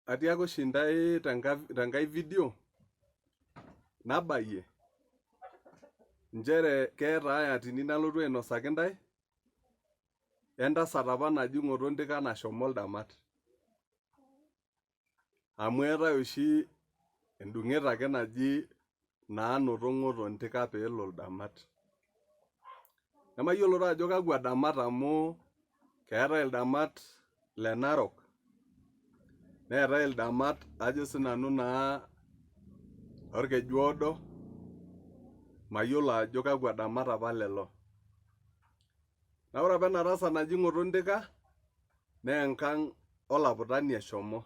Atiaka oshi intae tenkae video nabayie nchere keeta ai atini nalotu ainosaki intae entasat apa naji ng'oto Ntika nashomo ildamat. Amu eetae oshi endung'et ake naji naanoto ng'oto Ntika peelo ildamat. Nemayiolo taa ajo kakwa damat amu keetae ildamat le Narok, neetae ildamat ajo sinanu naa lorkeju oodo, mayiolo ajo kakwa damat apa lelo. Naa ore apa ena tasat naji Ng'oto Ntika naa enkang olaputani eshomo.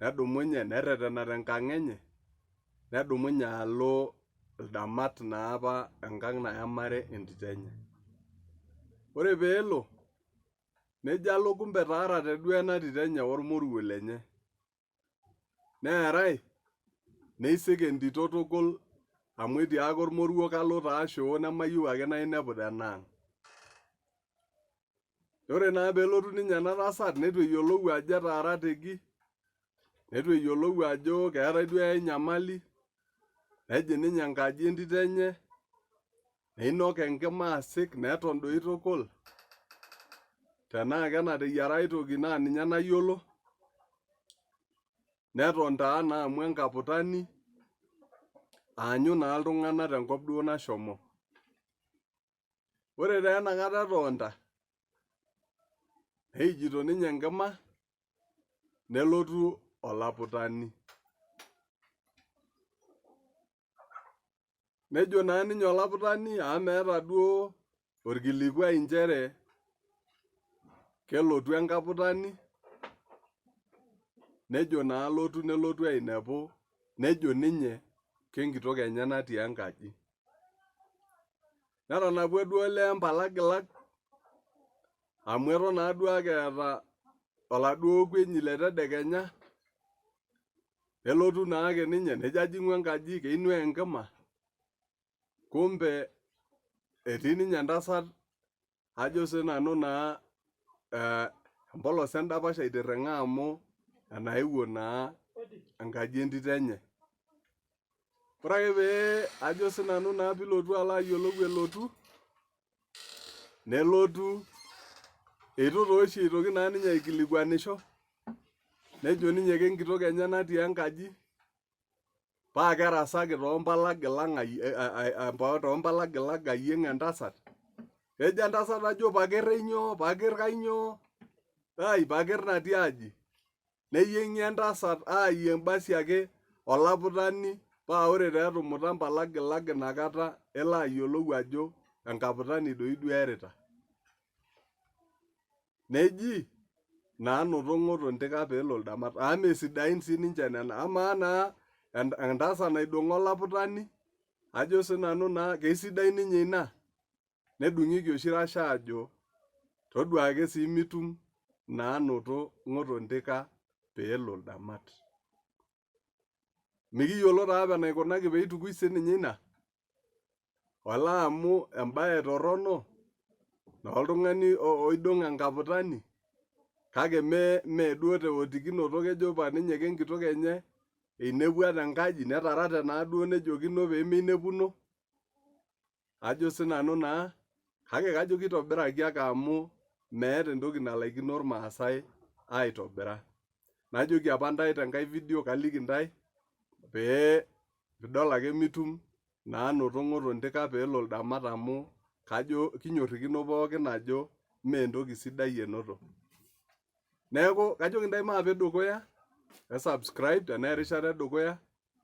Nedumunye nerretena tenkang enye nedumunye alo ildamat naa apa enkang nayamare entito enye. Ore pee elo nejo alo kumbe etaarate duo ena tito enye olmoruo lenye. Neerai neisik entito tukul amu etiaka olmoruo kalo taa shoo nemayieu ake nainepu tenaang. Ore naa pelotu ninye ena tasat neitu eyiolou ajo etaarateki, neitu eyiolou ajo keetae duo ai nyamali, nejing ninye enkaji entito enye, neinok enkima asik neton doi tukul, tenaa kenateyiara ai toki naa ninye nayiolo, neton taa naa amu enkaputani aanyu naa iltung'anak tenkop duo nashomo. Ore taa enakata etoonta, neijito ninye enkima nelotu olaputani. Nejo naa ninye olaputani amu meeta duo orkilikuai nchere kelotu enkaputani, nejo naa alotu nelotu ainepu nejo ninye kenkitok enye natii enkaji. Netanapua duo olee mpalagilak amu eton naa duake eeta oladuo okwenyi le tedekenya, nelotu naake ninye nejo ajing'u enkaji keinuaa enkima, kumbe etii ninye entasat ajo sinanu naa empolos endapash aitirring'a amu enaewuo naa enkaji entito enye. Ore ake pee ajo sinanu naa pilotu alo ayiolou elotu, nelotu eitu taa oshi eitoki naa ninye aikilikuanisho, nejo ninye kenkitok enye natii enkaji, paa kerasaki toompalagilak ayieng entasat. Kejo entasat ajo pakir inyoo, pakir kainyoo, ai pakir natii aji. Neyieng'i entasat aayieng basi ake olaputani paa ore taa etumuta mpalagilak inakata elo ayiolou ajo enkaputani doi duo eerita. Neji naanoto ng'oto ntika peelo ildamat amu mee sidain sii ninche nena. Amaa naa entasat naidong'o olaputani ajo sinanu naa keisidai ninye ina? Nedung'ieki oshi rashe aajo toduaa ake sii mitum naanoto ng'oto ntika peelo ildamat. Mikiyiolo taa apa enaikunaki peitukui sininye ina olee amu embae torrono naa oltung'ani oidong enkaputani kake mee duo teotikinoto kejo apa ninye kenkitok enye einepua tenkaji netarate naaduo nejokino pemeinepuno ajo sinanu naa kake kajo kitobiraki ake amu meeta entoki nalaikino irmaasai aitobira. Najoki apa intae tenkae video kaliki intae pee idol ake mitum naanoto ng'oto ntika peelo ildamat amu kajo kinyorrikino pookin ajo mee entoki sidai enoto. Neeku kajoki intae maape dukuya e subscribe tenaa erishata edukuya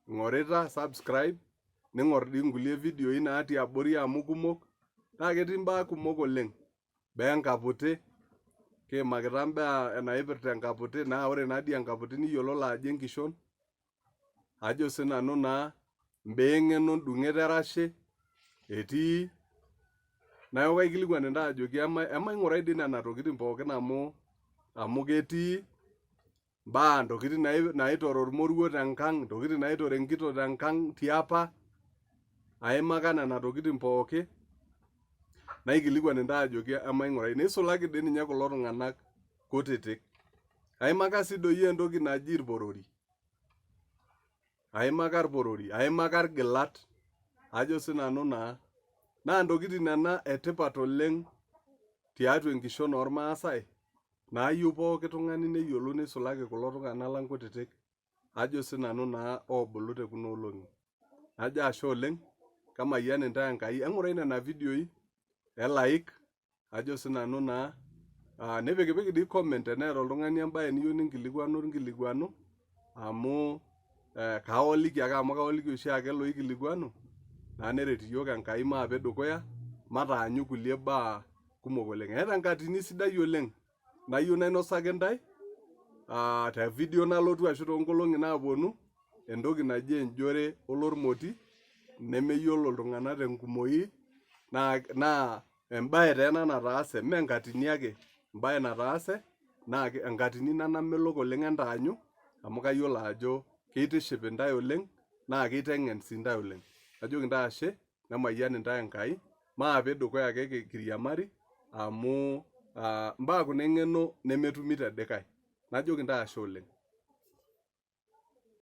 ing'orita subscribe ning'or dii nkulie vidioi natii abori amu kumok naa ketii imbaa kumok oleng. Baa enkaputi, kiimakita imbaa naipirta enkaputi naa ore naa dii enkaputi niyiololo ajo enkishon ajo sinanu naa imbaa eng'eno ndung'et erashe etii. Neeku kaikilikuan intae ajoki emaing'urai dii nena tokitin pookin amu ketii mbaa ntokitin naitore ormoruo tenkang, ntokitin naitore enkitok tenkang tiapa, aimaka nena tokitin pooki naikilikuan intae ajoki emaing'urai. Neisulaki dii ninye kulo tung'anak kutitik. Aimaka sii doi entoki naji irporori. Aimaka irporori, aimaka irgilat, ajo sinanu naa. Naa ntokitin nena etipat oleng tiatua enkishon ormaasai naayieu pooki tung'ani neyiolou neisulaki kulo tung'anak lang kutitik ajo sinanu naa oobulu te kuna olong'i. Najo ashe oleng, kemayian intae Enkai, eng'urai nena vidioi e like ajo sinanu naa nipikipiki dii comment teneeta oltung'ani embae niyieu ninkilikuanu nkilikuanu amu kaoliki ake amu kaoliki oshiake loikilikuanu naa neret iyiook Enkai maape dukuya mataanyu kulie baa kumok oleng. Eeta enkatini sidai oleng nayieu nainosaki intae te video nalotu ashu toonkolong'i naaponu entoki naji enjore olormoti nemeyiolo iltung'anak tenkumoi naa embae taa ena nataase mee enkatini ake, embae nataase naa enkatini ina namelok oleng entaanyu amu kayiolo ajo keitiship intae oleng naa keiteng'en sii intae oleng. Najoki intae ashe nemayian intae Enkai maape dukuya ake kiriamari amu imbaa kuna eng'eno nemetumi te dikae. Najoki intae ashe oleng.